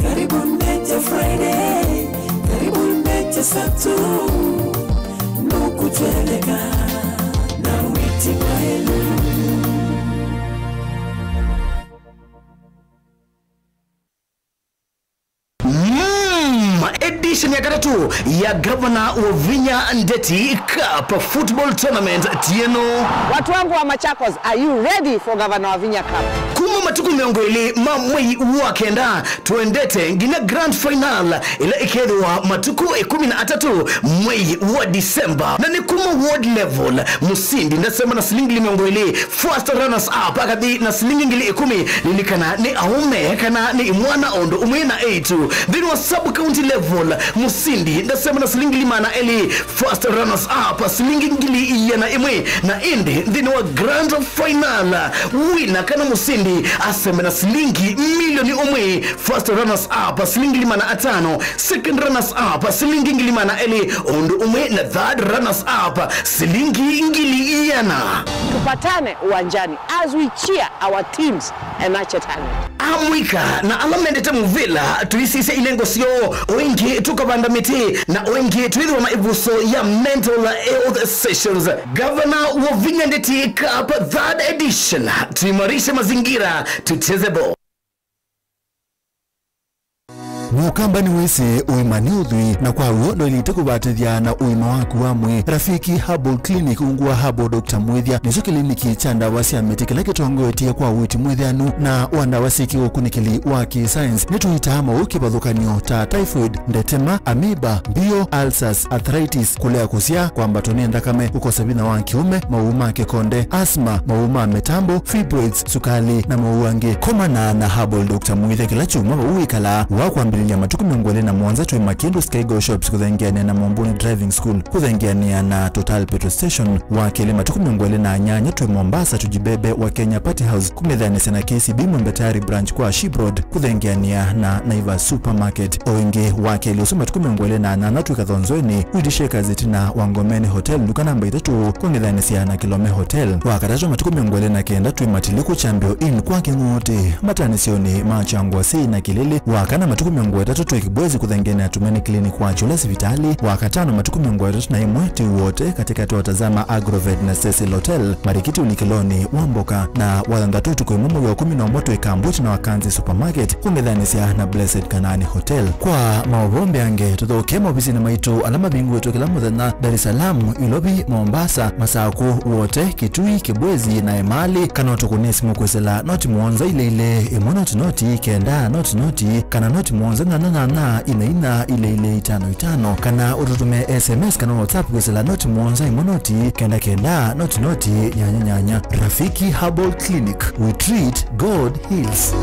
Karibu Nature Friday, karibu Nature Saturday, nukutetheka na wĩti mwaĩlu. Mm, edition ya katatu ya Governor Wavinya Ndeti Cup Football Tournament tieno. Watu wangu wa Machakos, are you ready for Governor Wavinya Cup? Kuma matukũ mĩongo ĩlĩ ma mwei wa kenda, twendete nginya grand final ĩla ĩkethĩwa matukũ ĩkũmi na atatũ mwei wa December. Na nĩ kuma ward level, mũsindi ndasema na silingi mĩongo ĩlĩ, first runners up akathi na silingi ngili ĩkũmi. Lilikana nĩ aũme kana nĩ imwana o ũndũ ũmwe na eĩtu. Nthĩnĩ wa sub county level, mũsindi ndasema na silingi ngili maana elĩ, first runners up silingi ngili iana ĩmwe, na ĩndĩ nthĩnĩ wa grand final, wina kana mũsindi asembe na silingi milioni ũmwe, first runners up silingi ngili maana atano, second runners up silingi ngili maana elĩ, o ũndũ ũmwe na third runners up silingi ngili iana. Tupatane uwanjani as we cheer our teams and nurture talent. Amũika na ala mendete mũvĩla, tũisisya inengo syoo, o ĩngĩ tũkavanda mĩtĩ, na o ĩngĩ twĩthĩwa na ĩvuso ya mental health sessions. Governor Wavinya Ndeti Cup third edition, tuimarishe mazingira, tucheze ball. Mũkamba nĩwĩsĩ ũima nĩ ũthwii, na kwa w'o ndwaĩlĩte kũvatĩthya na ũima waku wa mwĩĩ. Rafiki Herbal Clinic, ungu wa Herbal Doctor Mwĩthya, nĩkyo kĩliniki kya ndawa sya mĩtĩ kĩla kĩtongoetye kwa ũiiti mwĩthĩanu na wa ndawa syĩ kĩũkunĩkĩli wa kĩ-science. Nĩtũitaa maũũ kĩvathũkany'o ta typhoid, ndetema, amoeba, mbio, ulcers, arthritis, kũlea kũsyaa, kwambatwa nĩ nthakame, kũkosa vinya wa kĩũme, maũũ ma kĩkonde, asthma, maũũ ma mĩtambo, fibroids, sukali, na maũũ angĩ. Komana na Herbal Doctor Mwĩthya kĩla kyumwa vau wĩkalaa. Wa kwambĩlĩlya matukũ mĩongo ĩlĩ na mũonza twĩ Makindu Skygo Shops kũthengeanĩa na Mombuni Driving School, kũthengeanĩa na Total Petrol Station. Wa kelĩ matukũ mĩongo ĩlĩ na nyanya twĩ Mombasa Tujibebe wa Kenya Party House, kũng'ethanĩsya na K C B Mwembe Tayari Branch kwa Ship Road, kũthengeanĩa na Naivas Supermarket. O ĩngĩ, wa kelĩ ũsu matukũ mĩongo ĩlĩ na nyanya twĩ Kathonzoeni, Wheat Shakers ĩtina wa Ngomeni Hotel, nduka namba itatũ, kũng'ethanĩsya na Kilome Hotel. Wa katatũ matukũ mĩongo ĩlĩ na kenda twĩ Matiliku Chambio Inn kwa Kĩng'ũtĩ, matanĩsyonĩ ma Kyangwasi na Kĩlĩlĩ. Wa kana matukũ mĩongo ĩtatũ twĩ Kibwezi kũthengeanĩa na Tumaini Clinic wa Kyũla sivitalĩ. Wa katano matukũ mĩongo ĩtatũ na ĩmwe twĩ Wote katĩkatĩ wa Tazama Agrovet na Cecil Hotel, Marikiti ũlikĩlonĩ wa Mboka. Na wa thanthatũ ũtukũ ĩmwe mwei wa kũmi na ũmwe twĩ Kambuti na Wakanzi Supermarket, kũng'ethanĩsya na Blessed Kanani Hotel. Kwa maũvoo mbeange, tũthokee maovisinĩ maitũ ala mavingũĩtwe kĩla mũthenya, Dar es Salaam, Ilovi, Mombasa, Masakũ, Wote, Kitui, Kibwezi na Emali, kana ũtũkũnĩe simũ kwĩsĩla noti mũonza ilĩ ilĩ, ĩmwe noti noti, kenda noti noti, kana noti mũonza nyanya nyanya, ina ina, ilĩ ilĩ, itano itano, kana ũtũtũmĩe S M S kana WhatsApp kwĩsĩla noti mũonza, ĩmwe noti, kenda kenda, noti noti, nyanya nyanya. Rafiki Herbal Clinic, we treat, God heals.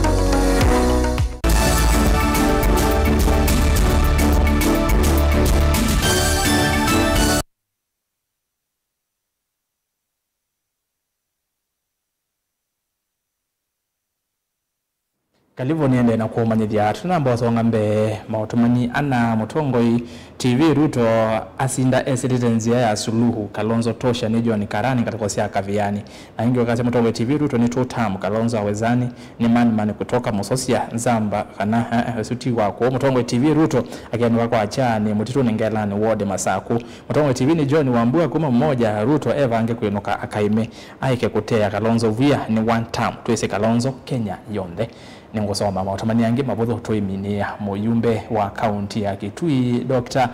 Kalivu nĩendee na kũmanyĩthya. Tũnamba ũsonga mbee, maũtũmani ana. Mũtongoi T V Ruto asinda esĩlĩte nzĩa ya Suluhu, Kalonzo tosha nĩ John Karani ngatĩko sya Kaviani. Na ĩngĩ ũkasya mũtongoi T V Ruto nĩ two term, Kalonzo awezani, nĩ man man kutoka Musosya, Nzamba, kana, eh, eh, ũsu ti wa kũũ. Mũtongoi T V Ruto akenũka kwa Kyani, Mũtitũnĩ, Ngelanĩ, ward Masaku. Mũtongoi T V nĩ John Wambua kuma Mmoja, Ruto evange kwĩnũka akaime, aeke kũtea Kalonzo vwia, nĩ one term. Twĩsĩ Kalonzo, Kenya yonthe. Nĩngũsoma maũtũmani angĩ mavũthũ tũiminĩa. Mũyumbe wa kaunti ya Kitui, Doctor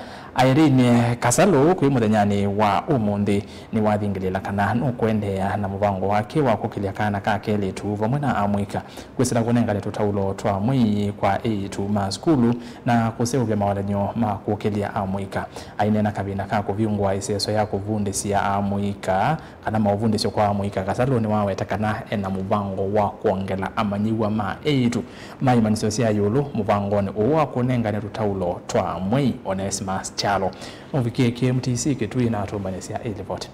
Irene Kasalu, kwĩ mũthenyanĩ wa ũmũnthĩ, nĩwathingĩlĩla kana nũkũendeea na mũvango wake wa kũkĩlya kana ka kelĩtu vamwe na amũika kwĩsĩla kũnengane tũtaulo twa mwĩĩ kwa eĩtu ma sukulu na kũseũvya mawatany'o ma kũkĩlya amũika. Aineena kavinda ka kũvingũa ĩseso ya kũvundĩsya amũika kana maũvundĩsyo kwa amũika, Kasalu nĩwaweta kana ena mũvango wa kwongela amanyĩw'a ma eĩtu ma imanyĩsyo sya ĩũlũ mũvangonĩ ũũ wa kũnengane tũtaulo twa mwĩĩ. Onesmus Kyalo nũvikie K M T C Kitui na atũmbanĩsya ĩ livoti.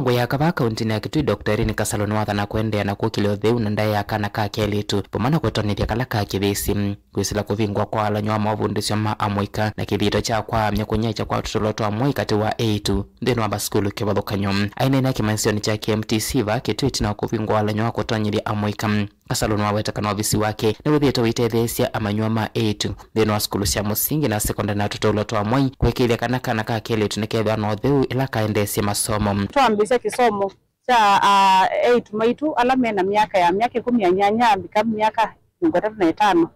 Ngũĩ ya kavaa kauntinĩ ya Kitui, Doctor Irene Kasalu nĩwathana kũendeea na kũkĩlya ũtheu na ndaĩa ya kana ka kelĩtu, vamwe na kũtonyethya kala ka kĩvĩsĩ. Kwĩsĩla kũvingwa kwa alany'o ma mavundĩsyo ma amũika na kĩthito kya kwaamya kũnyaĩĩkya kwa tũtũlo twa mwai katĩ wa eĩtu nthĩnĩ wa masukulu kĩvathũkany'o. Aineena kĩmanyĩsyonĩ kya K M T C vaa Kitui ĩtina wa kũvingwa alany'o ma kũtonyethya amũika, Kasalu nĩwaweta kana ovisi wake nĩwĩthĩĩtwe ũitetheesya amanyĩw'a ma eĩtu nthĩnĩ wa sukulu sya mũsingi na sekondalĩ na tũtũlo twa mwai kũĩkĩĩthya kana kana ka kelĩtu nĩkethĩwa na ũtheu ĩla kaendeesye masomo. Twambĩĩsya kĩsomo kya, ah, eĩtu maitũ ala me na myaka ya myaka ĩkũmi na nyanya mbika myaka mĩongo ĩtatũ na ĩtano.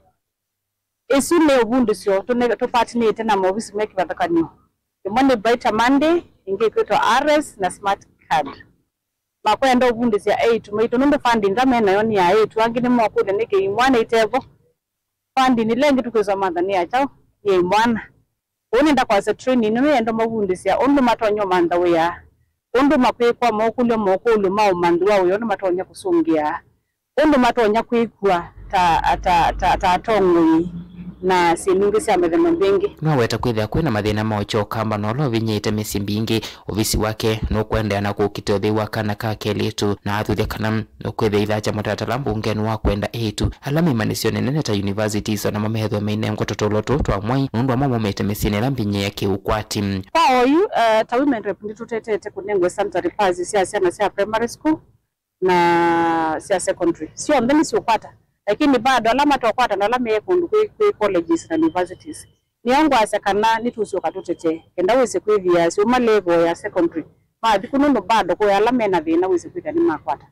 Ĩsu nĩ ũvundĩsyo tũne-, tũpatinĩte na maovisi me kĩvathũkany'o. Ĩmwe nĩ Brighter Monday, ĩngĩ ĩkwĩtwa R S na Smart Card. Makwenda ũvundĩsya eĩtu maitũ nũndũ funding ĩla me nayo nĩ ya eĩtu. Angĩ nĩmokũlya nĩkĩ imwana itevo. Funding ĩla ĩngĩ tũkwĩswa mantha nĩ ya kyaũ? Nĩ ya imwana. Ũu nĩenda kwasya training ĩno yenda mavundĩsya ũndũ matonya ũmantha wĩa, ũndũ makwĩkwa mokũlyo mokũlyo ma ũmanthi wa wĩa, ũndũ matonya kũsũngĩa, ũndũ matonya kwĩkw'a ta, ta, ta, ta atongoi na syĩndũ ingĩ sya mĩthemba mingĩ. Nĩwaweta kwĩthĩa kwĩna mathĩna ma ũkya ũkamba na ũla ũvinyĩĩte mĩsyĩ mbingĩ. Ovisi wake nũkũendeea na kũkita ũtheu wa kana ka kelĩtu na athuthya kana nũkwĩthĩa ithakya mũtalatala mbungenĩ wa kwenda eĩtu ala me imanyĩsyonĩ nene ta universities o namo methĩwe mainengwa tũtũlo tũu twa mwai nũndũ amwe maumĩte mĩsyĩnĩ ĩla mbinyĩĩe kĩũkwati. Kwa oyu, eh, ta women rep nĩtũtetete kũnengwe sanitary pads sya syana sya primary school na sya secondary. Syonthe nĩsiũkwata, lakini bado ala matokwata na ala me kũndũ kwĩ, kwĩ colleges na universities. Nĩyo ngwasya kana nĩtũsyoka tũtetee, kenda wĩse kwĩthĩa syuma level ya secondary mathi ku nũndũ bado kwĩ ala mena thĩna wĩse kwĩthĩa nĩmakwata.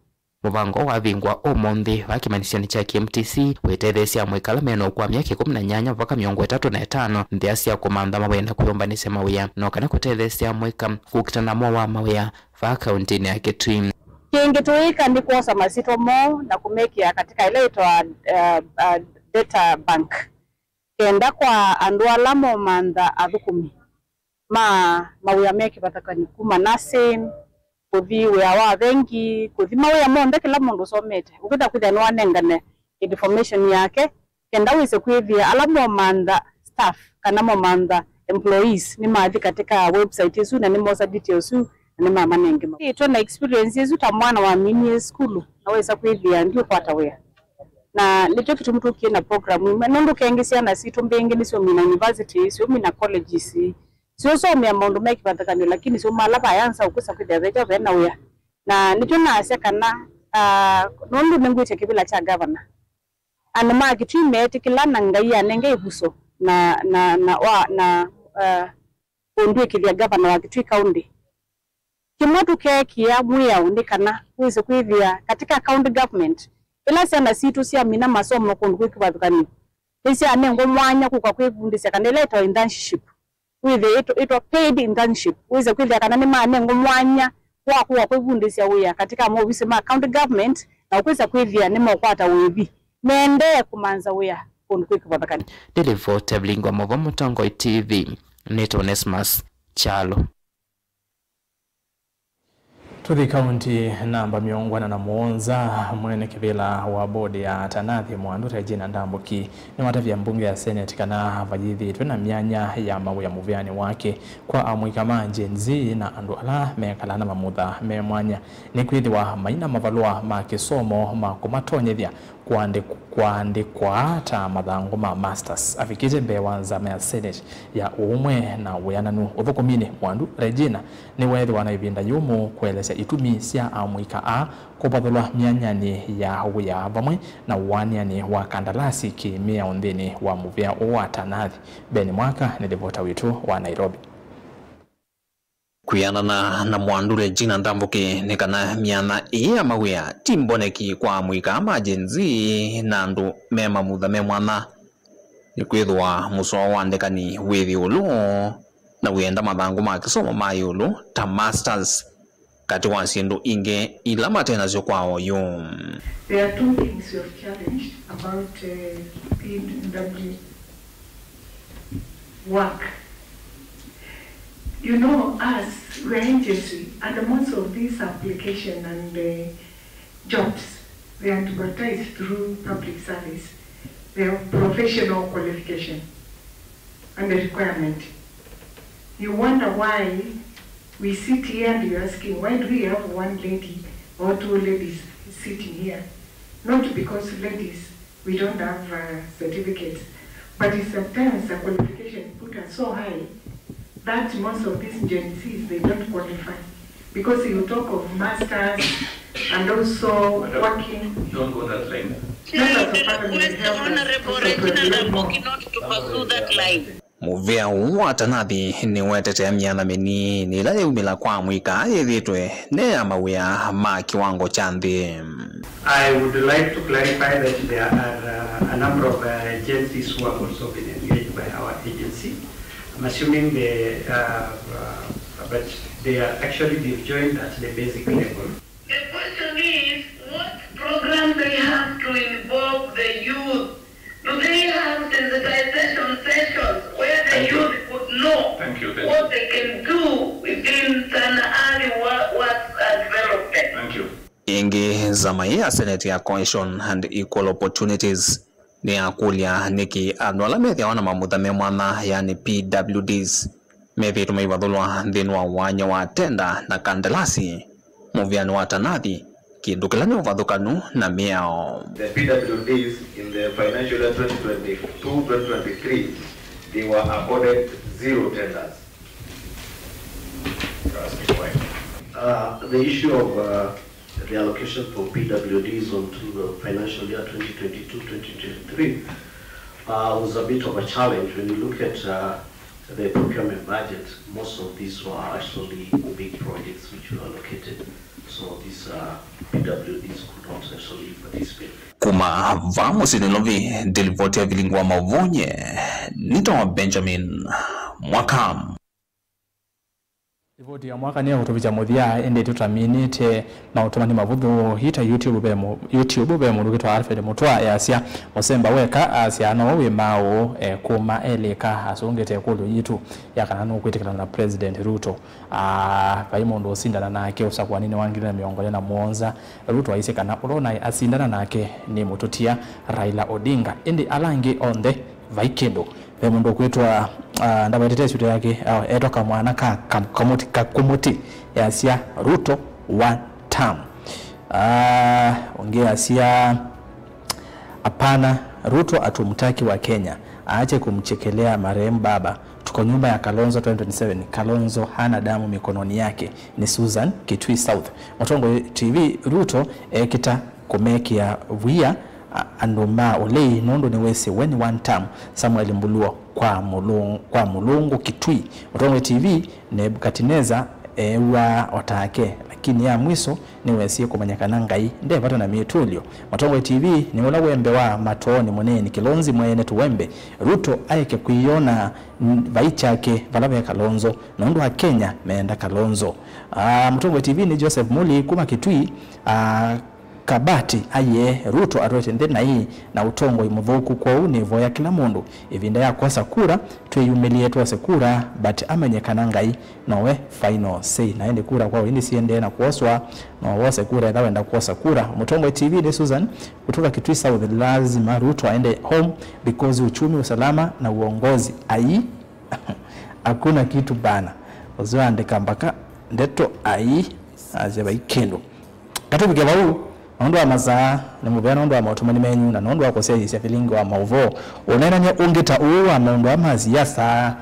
Mũvango wavingwa ũmũnthĩ vaa kĩmanyĩsyonĩ kya K M T C, wĩtetheesya amũika ala mena ũkũũ wa myaka ĩkũmi na nyanya vaka mĩongo ĩtatũ na ĩtano nzĩa sya kũmantha mawĩa na kwĩyũmbanĩsya mawĩa, no kana kũtetheesya amũika kũkita na mo wa mawĩa vaa kauntinĩ ya Kitui. Kĩngĩ tũĩka nĩ kwosa masyĩtwa moo na kũmekĩa katika ĩla ĩtawa, uh, uh, data bank, kenda kwa andũ ala momantha athũkũmi ma mawĩa me kĩvathũkany'o, kuma nursing, kũthi wĩa wa vengi, kũthi mawĩa monthe kĩla mũndũ ũsomete, ũkĩta kwĩthĩa nĩwanengane information yake, kenda wĩse kwĩthĩa ala momantha staff kana momantha employees nĩmathi katika website ĩsu na nĩmosa details isu na nĩmamanenge. Ĩtwe na experience ĩsu ta mwana waminie sukulu na wĩsa kwĩthĩa ndiũkwata wĩa. Na nĩkyo kĩtumi tũkie na program imwe, nũndũ kengĩ syana sitũ mbingĩ nĩsyũmina university, syũmina colleges, syũsomea maũndũ me kĩvathũkany'o, lakini syũmala vaya nza ũkwĩsa kwĩthĩa vekya vena wĩa. Na nĩkyo naasya kana, ah, nũndũ nĩngwĩtye kĩvĩla kya gavana, andũ ma Kitui meetĩkĩla na Ngai anenge ĩvuso na, na, na, wa, na, ah, kũndw'ĩkĩthya gavana wa Kitui County. Kĩmwe tũkeekĩa mwĩao nĩ kana wĩse kwĩthĩa katika county government, ĩla syana sitũ syamina masomo kũndũ kwĩ kĩvathũkany'o, nĩsyanengwa mwanya kũka kwĩvundĩsya kana ĩla ĩtawa internship, wĩthĩe ĩtwa, ĩtwa paid internship, wĩse kwĩthĩa kana nĩmanengwa mwanya wa kũka kwĩvundĩsya wĩa katika maovisi ma county government, na ũkwĩsa kwĩthĩa nĩmeũkwata ũĩvi, meendee kũmantha wĩa kũndũ kwĩ kĩvathũkany'o. Nĩ livoti ya Vilingi wa Maũvoo Mũtongoi T V, nĩtwa Onesmus Kyalo. Tũthi kaunti namba mĩongo ĩna na mũonza, mwene kĩvĩla wa bodi ya Atanathi Mwandu Regina Ndambuki nĩwatavya mbunge ya Senate kana vayĩthĩĩtwe na myanya ya mawĩa mũvĩanĩ wake kwa amũika ma Gen Z na andũ ala mekalaa na mamutha me mwanya, nĩkwĩthĩwa maina mavalũa ma kĩsomo ma kũmatonyethya kũandĩk-, kũandĩkwa ta mathangũ ma masters. Avikĩte mbee wa nzama ya Senate ya ũũmwe na wĩananu ũthũkũminĩ, Mwandu Regina nĩweethĩwa na ĩvinda yũmũ kũelesya itumi sya amũika aa kũvathũlwa myanyanĩ ya wĩa vamwe na ũaanĩanĩ wa kandalasi kĩ-mĩao nthĩnĩ wa mũvĩa ũũ wa Atanathi. Ben Mwaka nĩ livota witũ wa Nairobi. Kwĩanana na Mwandu Regina Ndambuki, nĩ kana myanya ĩĩ ya mawĩa ti mboneki kwa amũika ma Gen Z na andũ me mamutha me mwanya, nĩkwĩthĩwa mũsoa wa andĩkani wĩ ĩũlũ, na wĩenda mathangũ ma kĩsomo ma ĩũlũ ta masters katĩ wa syĩndũ ingĩ ila mate nasyo kwa oyu. There are two things you have challenged about, uh, P W work. You know, us, we are agency, and most of these application and, uh, jobs, they are advertised through public service, their professional qualification and the requirement. You wonder why We sit here and you're asking, why do we have one lady or two ladies sitting here? Not because ladies, we don't have uh, certificates, but it's sometimes a qualification put us so high that most of these Gen Zs, they don't qualify. Because you talk of masters and also working. Don't go that line. Members of Parliament have us also to be more. Mũvĩa ũũ wa Tanathi nĩwetetea myana mĩnini ĩla yaumĩla kwa amũika yĩthĩĩtwe nĩ ya mawĩa ma kĩwango kya nthĩ. I would like to clarify that there are uh, a number of uh, agencies who have also been engaged by our agency. I'm assuming they, uh, uh, but they are actually, they've joined at the basic level. The question is, what programs they have to involve the youth? Do they have sensitization sessions where the youth could know what they can do within Tana Early Works and Development? Thank you. Ĩngĩ, nzama ĩĩ ya Senate ya Cohesion and Equal Opportunities nĩyakũlya nĩkĩ andũ ala methĩawa na mamutha me mwanya, yani P W Ds, methĩĩtwe maivathũlwa nthĩnĩ wa wanya wa tenda na kandalasi mũvĩanĩ wa Tanathi, kĩndũ kĩla nĩ ũvathũkanu na mĩao. The P W Ds in the financial year twenty twenty-two twenty twenty-three, they were accorded zero tenders. Uh, the issue of uh, the allocation for P W Ds onto the financial year twenty twenty-two twenty twenty-three uh, was a bit of a challenge when you look at uh, the procurement budget. Most of these were actually big projects which were allocated, so these uh, P W Ds could not actually participate. Kuma vaa mũsyĩ Nairobi, ndilivoti ya vilingi wa mauvoo nye nĩtawa Benjamin Mwaka. Livoti ya Mwaka nĩyo kũtũvikya mũthya, ĩndĩ tũtaminĩte maũtũmani mavũthũ. Ita YouTube ve mũ-, YouTube ve mũndũ ũkĩtwa Alfred Mũtwa easya, Mũsemba weka asya no wĩ maũ, e, kuma elĩka asũngĩte ĩkũlyo yitũ ya kana nũkwĩtĩkĩlana na President Ruto. Aa, vai mũndũ ũsindana nake ũsakũaninĩ wa ngili na mĩongo ĩlĩ na mũonza. Ruto aisye kana ũla ũnaĩ asindana nake nĩ mũtũtia Raila Odinga, ĩndĩ ala angĩ onthe vai kĩndũ. Ve mũndũ ũkwĩtwa, ah, ndawetete ĩsyĩtwa yake, ah, etwa kamwana ka, ka, kamũti, kakũmũti, easya Ruto one term. Ah, ũngĩ easya, hapana, Ruto hatumtaki wa Kenya, aache kumchekelea marehemu baba. Tuko nyuma ya Kalonzo twenty twenty-seven. Kalonzo hana damu mikononi yake. Ni Susan, Kitui South. Mũtongoi T V, Ruto ekĩta kũmekĩa wia a-, andũ ma ũlei nũndũ nĩwĩsĩ we nĩ one term. Samuel Mbuluo kwa Mũlũng-, kwa Mũlũngũ, Kitui. Mũtongoi T V, Nebukatineza eew'aa o take, lakini ya mwiso nĩwesie kũmanya kana Ngai nde vata na mĩtũlyo. Mũtongoi T V nĩ ũla wembe wa matoonĩ mũneeni Kĩlonzi mwene tũwembe. Ruto aeke kwĩyona n-, vai kyake vala ve Kalonzo, nũndũ Akenya meenda Kalonzo. Aa, Mũtongoi T V nĩ Joseph Muli kuma Kitui. Aa, Kabati aiee, Ruto atwete nthĩ naĩ na ũtongoi mũthũku, kwoou nĩvoya kĩla mũndũ ĩvinda ya kwosa kura twĩyumĩlĩe twose kura, but amenye kana Ngai nowe final say. Na ĩndĩ kura kwa ũĩ nĩsiendee na kwoswa, no wose kura ethĩwa wenda kwosa kura. Mũtongoi T V nĩ Susan, kutoka Kitui South, lazima Ruto aende home because uchumi, usalama na uongozi ai hakuna kitu bana. Ũsu aandĩka mpaka ndeto ai, asya vai kĩndũ. Katũvike vau, nũndũ wa masaa, nĩ mũvea nũndũ wa maũtũmani menyu na nũndũ wa kũsyaĩĩsya vilingi wa maũvoo. Ũneenany'a ũngĩ ta ũũ wa maũndũ aa ma siasa,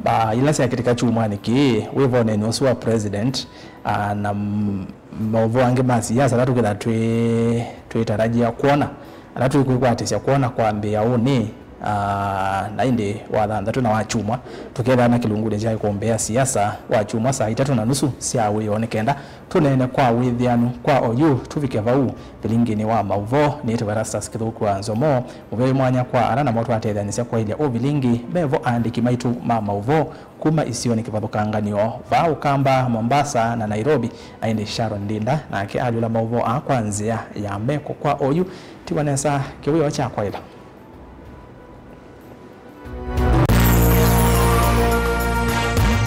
ah, ila syakĩtĩka kyumwanĩ kĩĩ wĩvoneenĩ ũsu wa president, ah, na m-, maũvoo angĩ ma siasa ala tũkĩtha twĩ, twĩtarajia kwona, ala tũikwĩkwatĩsya kwona kwambĩĩa ũnĩ, ah, na ĩndĩ wa thanthatũ na wa kyumwa, tũkethĩana kĩlungunĩ kya ĩkũmbĩ ya siasa wa kyumwa saa itatũ na nusu sya wĩoo, nĩ kenda tũneene kwa wĩthĩanu kwa oyu tũvike vau vilingini wa maũvoo. Nĩĩtwe Erastus Kĩthũku wa Nzomo, mũvea wĩ mwanya kwa ala namo twatetheanĩsya kwaĩlya ũvilingi. Mevo aandĩki maitũ ma maũvoo kuma isionĩ kĩvathũkangan'yo, vaa Ũkamba, Mombasa na Nairobi, na ĩndĩ Sharon Ndinda nake alyũla maũvoo aa kwa nzĩa ya meko kwa oyu. Tiwa nesa kĩwĩoo kya kwaĩla.